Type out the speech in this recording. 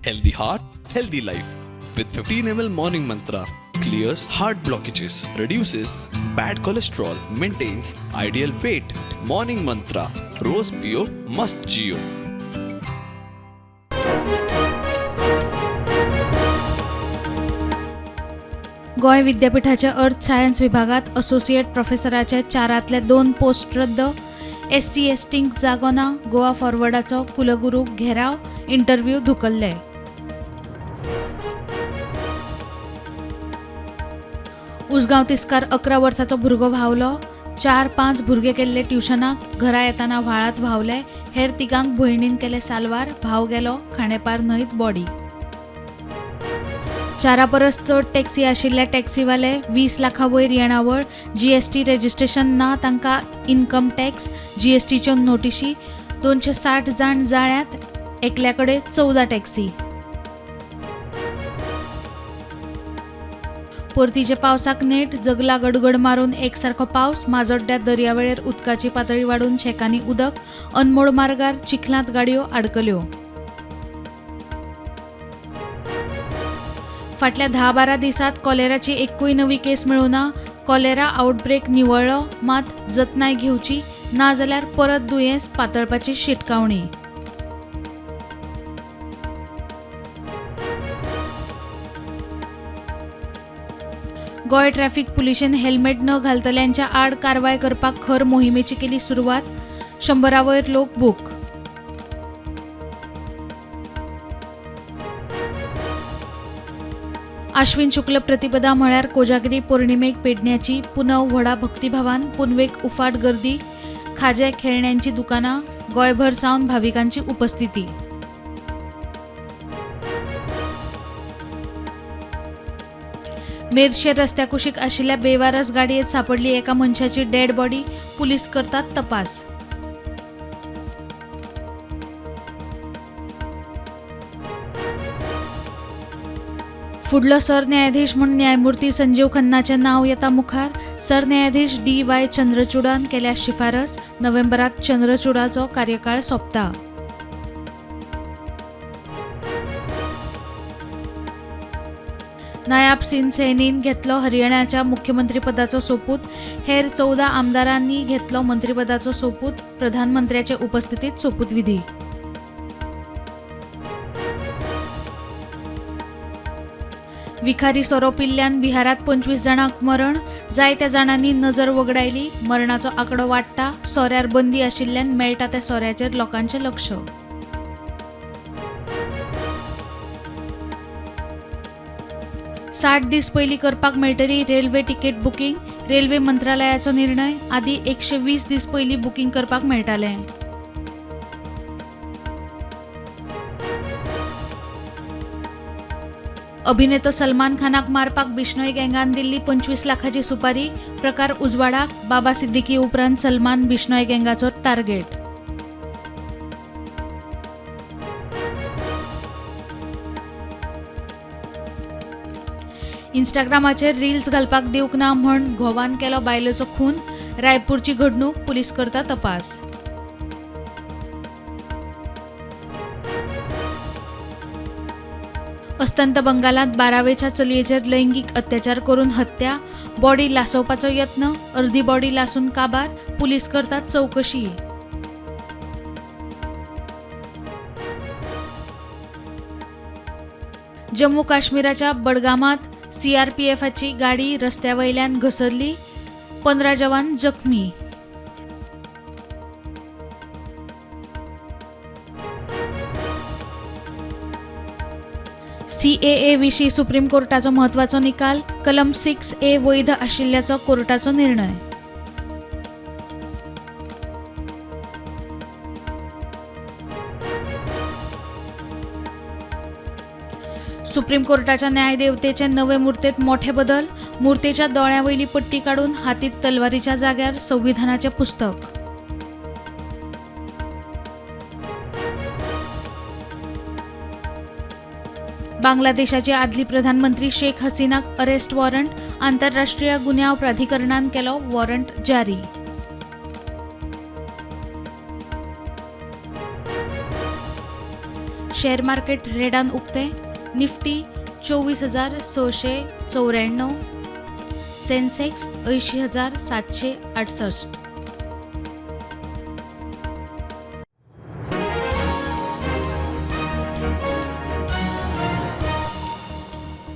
Healthy heart, healthy life. With 15 ml Morning Mantra, clears heart blockages, reduces bad cholesterol, maintains ideal weight. Morning Mantra, Rose Pio, Must Jio. Goa विद्यापीठाच्या earth science विभागात associate प्रोफेसराचे चारांतले 2 post रद्द. SC एसटींक जागो ना. गोवा फॉरवर्डाचो कुलगुरू gherao, interview धुकल्ले. Usgao तिस्कार 11 वर्साचो भुरगो व्हांवलो. 4-5 भुरगे केल्ले ट्युशनाक, घरा येताना व्हाळांत व्हांवले. हेर तिगांक भयणीन केले साल्वार. भाव गेलो खांडेपार न्हंयत बॉडी. 4 परस चड टॅक्सी आशिल्ल्या टॅक्सीवाले 20 लाखां वयर येणावळ, जीएसटी रजिस्ट्रेशन ना तांकां इन्कम टॅक्स, जीएसटीच्यो नोटिशी. 260 जाण जाळ्यांत, एकल्या कडेन 14 टॅक्सी. परतीच्या पावसाक नेट, जगला गडगड मारून एकसारको पावस. माजोड्ड्या दर्यावेळेर उदकाची पातळी वाडून शेकांनी उदक. अनमोड मार्गार चिखलांत गाडयो आडकल्यो. फाटल्या 10-12 दिसांत कॉलेराची एकूय नवी केस मेळूना. कॉलेरा आउटब्रेक निवळ्ळो, मात जतनाय घेवची ना जाल्यार परत दुयेंस पातळपाची शिटकावणी. गोंय ट्रॅफिक पुलिशेन हेल्मेट न घालतल्यांच्या आड कारवाय करपाक खर मोहिमेची केली सुरवात. 100 वयर लोक बूक. आश्विन शुक्ल प्रतिपदा म्हळ्यार कोजागिरी पौर्णिमेक पेडण्याची पुनव व्हडा भक्तिभावान. पुनवेक उफाट गर्दी, खाजे खेळण्यांची दुकानां, गोंयभर सावन भाविकांची उपस्थिती. मेरशे रस्त्या कुशीक आशिल्ल्या बेवारस गाडयेंत सांपडली एका मनशाची डेड बॉडी. पुलीस करतात तपास. फुडलो सरन्यायाधीश म्हूण न्यायमूर्ती संजीव खन्नाचें नांव येता मुखार. सरन्यायाधीश डी वाय चंद्रचूडान केल्या शिफारस. नोव्हेंबरात चंद्रचूडाचो कार्यकाळ सोंपता. नायाब सिंग सैनीन घेतलो हरियाणाच्या मुख्यमंत्रीपदाचो सोपूत. हेर 14 आमदारांनी घेतलो मंत्रीपदाचो सोपूत. प्रधानमंत्र्याचे उपस्थितीत सोपूतविधी. विखारी सोरो पिल्ल्यान बिहारात 25 जाणांक मरण. जायत्या जाणांनी नजर वगडायली. मरणाचो आंकडो वाडटा. सोऱ्यार बंदी आशिल्ल्यान मेळटा त्या सोऱ्याचेर लोकांचें लक्ष. 60 दीस पयलीं करपाक मेळटली रेल्वे तिकेट बुकींग. रेल्वे मंत्रालयाचो निर्णय. आदीं 120 दीस पयलीं बुकींग करपाक मेळटालें. अभिनेतो सलमान खानाक मारपाक बिश्नोई गँगान दिल्ली 25 लाखाची सुपारी. प्रकार उजवाडाक. बाबा सिद्दीकी उपरांत सलमान बिश्नोई गँगाचो टार्गेट. इंस्टाग्रामाचेर रील्स घालपाक दिवंक ना म्हूण घोवान केलो बायलेचो खून. रायपूरची घडणूक, पुलीस करता तपास. अस्तंत बंगालांत 12वेच्या चलयेचेर लैंगीक अत्याचार करून हत्या. बॉडी लासोवपाचो यत्न, अर्दी बॉडी लासून काबार. पुलीस करतात चवकशी. जम्मू काश्मीराच्या बडगामांत सीआरपीएफाची गाडी रस्त्या वयल्यान घसरली. 15 जवान जखमी. सीएए विशीं सुप्रीम कोर्टाचो म्हत्वाचो निकाल. कलम 6A वैध आशिल्ल्याचो कोर्टाचो निर्णय. सुप्रीम कोर्टाच्या न्यायदेवतेचे नवे मूर्तेत मोठे बदल. मूर्तेच्या दोळ्यां वयली पट्टी काडून हातीत तलवारीच्या जाग्यार संविधानाचें पुस्तक. बांगलादेशाची आदली प्रधानमंत्री शेख हसीनाक अरेस्ट वॉरंट. आंतरराष्ट्रीय गुन्यांव प्राधिकरणान केलो वॉरंट जारी. शेअर मार्केट रेडान उक्तें. निफ्टी 24,694, सेन्सेक्स 80,768.